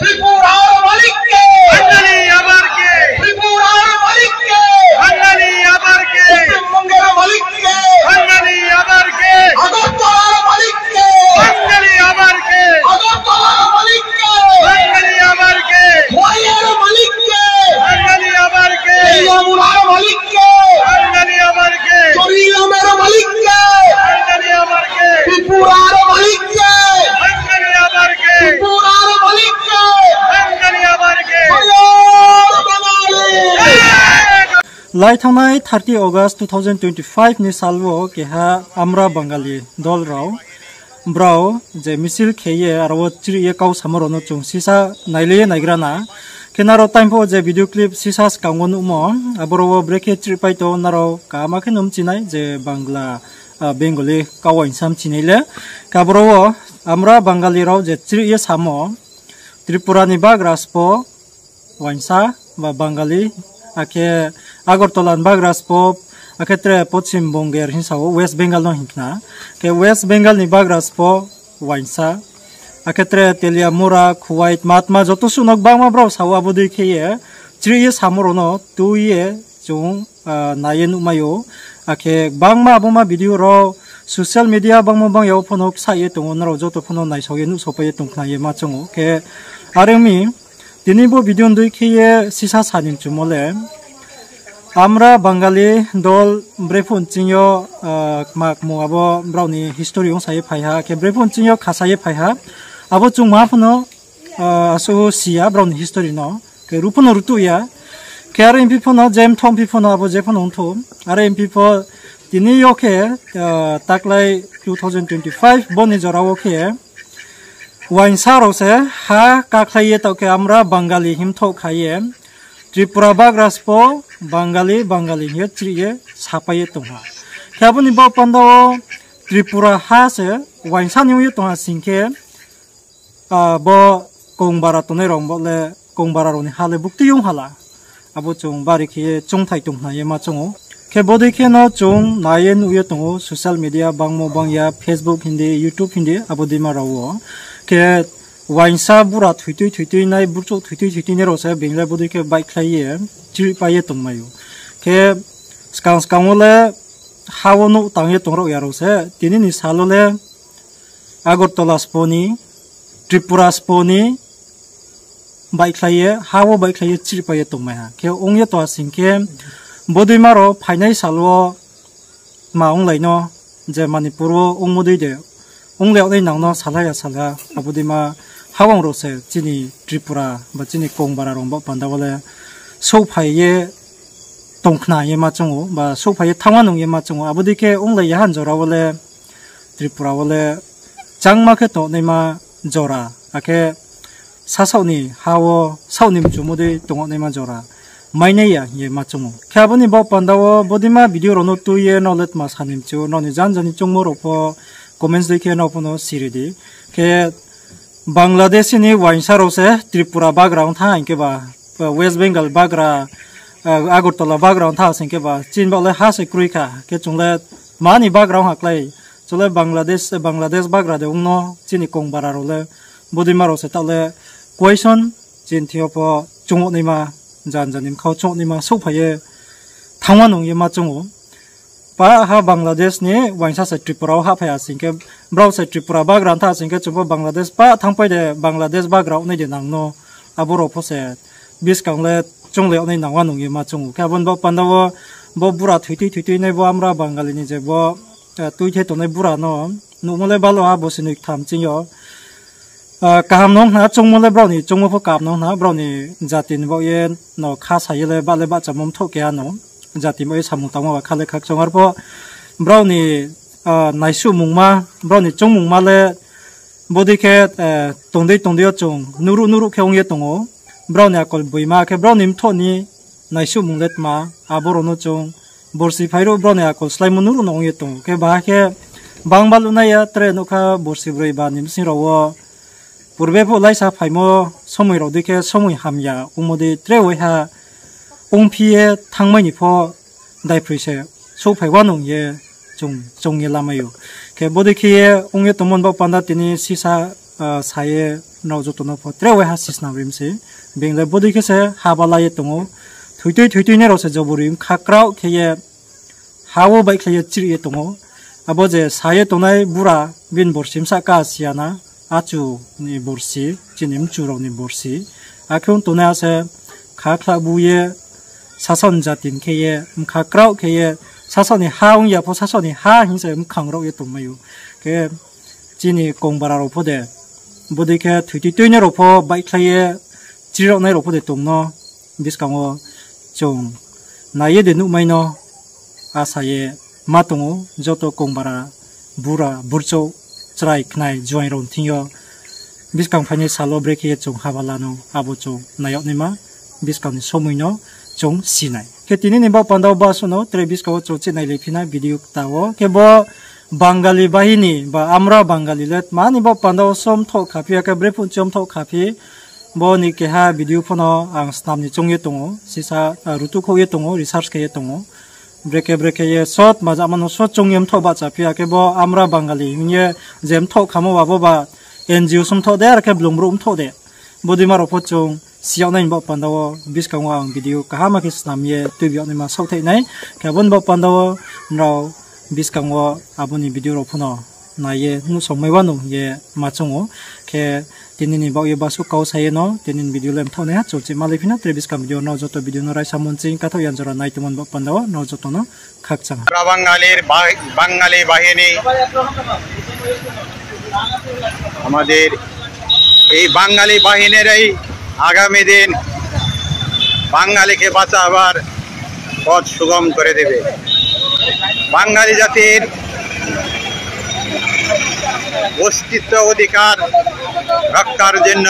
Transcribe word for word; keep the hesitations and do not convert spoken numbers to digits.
ত্রিপুরার মালিককে! বাঙালি আবার কে? ত্রিপুরার মালিককে! বাঙালি আবার কে? পশ্চিমবঙ্গের মালিককে! বাঙালি আবার কে? আগরতলার মালিককে! বাঙালি আবার কে? আগরতলার মালিককে! বাঙালি আবার কে? খোয়াইয়ের মালিককে! বাঙালি আবার কে? তেলিয়ামুড়ার মালিককে! বাঙালি আবার কে? চুরিগ্রামের মালিককে! বাঙালি আবার কে? ত্রিপুরার মালিককে! বাঙালি আবার কে? ত্রিপুরার মালিককে! বাঙালি আবার কে? জয় বাঙালি! Lai thanngnai thirty August two thousand twenty five ni sal wo keha Amra Bangali dol rao, brao je misil khe ye aro wo chrih ye kau samo rao no chung sisa nailai ye naigra na. Khe nrao time pho je video clip sisa skang wo nuhmo, aboro wo brekhe chrihpai tong nrao kaham khe no mchinai je Bangla, Bengali kau uaingsa mchinai le. Khe aboro wo Amra Bangali rao je chrih ye samo, Tripura ni bagra spo uaingsa ba Bangali, akhe Agartala ni bagra spo, akhe tre Poschim Bonger hing sa ou, West Bengal no hing khna. Khe West Bengal ni bagra spo uaingsa, akhe tre Teliamura, Khowai, tma tma joto suh no gbangma brao sa ou, abo dei khe ye chrih ye samo rao no tui ye chung nai ye nuhmai ou. Akhe gbangma abo ma video rao social media bangmo bang ya wo pho no ksaih ye tong ou, nrao joto pho no naisao ye nuhsaopai ye tong khna ye ma choung ou. Khe are ong mi, tini bo video ni dei khe ye sisa sa ni mchumo le, Amra Bangali dol brephuh nching yo, kma kmo abo brao ni history ong sa ye phai ha, khe brephuh nching yo khasa ye phai ha. Abo chung ma pho no asuh si ya brao ni history no, khe ru pho no rutuh ya. Khe are ongphi pho no, je mthoh ongphi pho no, abo je pho no ongthou. Are ongphi pho, tini yo khe, taklai two thousand twenty five bo ni jora wo khe, uaingsa rao se ha kakhlai ye taoh khe Amra Bangali hing mthoh kha ye, Tripura bagra spo Bangali, Bangali hing ye chrih ye sapai ye tong ha. Khe abo ni baoh panda wo Tripura ha se uaingsa ni ong ye tong ha sing khe, bo kongbara tongnai rao bo le, kongbara rao ni ha le bukti ong ha la. Abo chung bari khe ye choungthai tong khna ye ma choung ou. Khe bodei khe no chung nai ye nuh ye tong ou social media bangmo bang ya, Facebook hing di, YouTube hing di, abo deima rao wo. Khe uaingsa bura thoitui thoitui nai, burchouh thoitui thoitui nai rao se being le bodei khe baihkhlai ye, chrihpai ye tongmai ou. Khe skang skang wo le ha wo nouh tang ye tong rao ya rao se, tini ni sal wo le Agartala spo ni, Tripura spo ni, baihkhlai ye, ha wo baihkhlai ye chrihpai ye tongmai ha. Khe ong ye tong ha sing khe, bodeima rao phainai sal wo tma onglai no, je Manipur wo ongmo dei de, onglai yag nai nang no salai ya sala, abo deima hawang rao se chini Tripura ba chini kongbara rao baoh panda wo le souhphai ye tong khna ye ma choung ou, ba souhphai ye thanngma nung ye ma choung ou. Abo dei khe onglai ya ha ni jora wo le Tripura wo le changma khe tongnaima jora, akhe sasaoh ni ha wo saoh ni mchumo dei tongnaima jora mainai ya hing ye ma choung ou. Khe abo ni baoh panda wo bodeima video rao no tui ye nrao le tma sa ni mchu, nrao ni janja ni choungmo rao pho comments dei khe nrao pho no siri di. Khe Bangladesh ni uaingsa rao se Tripura bagra ong tha hing khe ba, West Bengal bagra, Agartala bagra ong tha sing khe ba, chini baoh le ha se kroi kha. Khe chung le tma ni bagra ong ha klái, chung le Bangladesh, Bangladesh bagra de ong no, chini kongbara rao le, bodeima rao se taoh le question, chini thing yo pho chung naima, janja ni bkha wo chung naima souhphai ye thanngma nung ye ma choung ou. Pah ha Bangladesh ni uaingsa se Tripura wo hahphai ha sing khe, brao se Tripura bagra ong tha sing khe chung pho Bangladesh pah thanngpai de Bangladesh bagra ong nai de nang no, abo rao pho se buskang le chounglai yag nai nangma nung ye ma choung ou. Khe abo ni baoh panda wo bo bura thoitui thoitui nai bo Amra Bangali ni je bo, tuithe tongnai bura no nuhmo le balo ha bo se noi ktham ching yo. Kaham no ong khna, choungmo le brao ni choungmo pho kaham no ong khna, brao ni jati ni baoh ye no kha sa ye le bah le bahchamo mthoh keha no, jati baoh ye samung tangmo ba kha le khakchang. Arpho brao ni naisuhmungma, brao ni choungmungma le bodei khe tongdei tongdei yo chung nuhruh nuhruh khe ong ye tong ou. Brao ni akol boima khe brao ni mthoh ni naisuhmung le tma, abo rao no chung borsi phai ruh brao ni akol sláimo nuhruh no ong ye tong ou. Khe baha khe bangba luhnai ya tre nouhkha borsi broi ba ni bsing rao wo purbe pho laisa phaimo somoi rao dei khe somoi hamya ongmo dei tre waiha ongphi ye thanngmai ni pho daiphroih se souhphai wanung ye chung choung ye lamai ou. Khe bodei khe ye ong ye tongmo ni baoh panda tini sisa sa ye nrao joto no pho tre waiha sisnam ri mi se. Being le bodei khe se haba la ye tong ou. Thoitui thoitui nai rao se jobori bkha kraoh khe ye ha wo baihkhlai ye chrih ye tong ou. Abo je sa ye tongnai bura bini borsi bsa ka si ya na, achu ni borsi, chini mchu rao ni borsi. Akhe ong tongnai a se kha khla bu ye sasaoh ni jati ni khe ye, bkha kraoh khe ye, sasaoh ni ha ong ya pho, sasaoh ni ha hing se mkhang raoh ye tongmai ou. Khe chini kongbara rao pho de, bodei khe thoitui tuinai rao pho baihkhlai ye, chrih raoh nai rao pho de tong no, buskang wo chung nai ye de nuhmai no, asa ye ma tong ou, joto kongbara, bura, burchouh, chrai, khnai, juaing rao ni thing yo, buskang phainai sal wo brekhe ye chung haba la no, abo chung nai yag naima, buskang ni somoi no chung si nai. Khe tini ni baoh panda wo basuh no tre buskang wo chung chih nai le phi na video kta wo. Khe bo Bangali bahini ba amra Bangali le tma ni baoh panda wo so mthoh kha phi, akhe bre phuh chi yo mthoh kha phi. Bo ni keha video pho no ang snam ni choung ye tong ou, sisa, ah, rutukhouh ye tong ou, research khe ye tong ou. Brekhe brekhe ye so tma jama no so choung ye mthoh bahcha phi, akhe bo amra Bangali hing ye je mthoh khamo ba bo ba N G O so mthoh de, akhe blung brouh mthoh de. Bodei ma rao pho chung si yag nai ni baoh panda wo buskang wo ang video kaham khe snam ye tuibi yag naima saohthaih nai. Khe abo ni baoh panda wo nrao buskang wo abo ni video rao pho no nai ye nuhsao mai wanou hing ye ma choung ou. Khe tini ni baoh ye basuh kau sa ye no, tini ni video le mthoh naiha, chung chih ma le phi na, tre buskang video nrao joto video no raisa munching kathaoh yan jora nai tongmo ni baoh panda wo nrao joto no khakchang ha. আমরা বাঙালির বা-, বাঙালি বাহিনী, আমাদের এই বাঙালি বাহিনীরাই আগামী দিন বাঙালিকে বাঁচাবার পথ সুগম করে দেবে। বাঙালি জাতির অস্তিত্ব অধিকার রক্ষার জন্য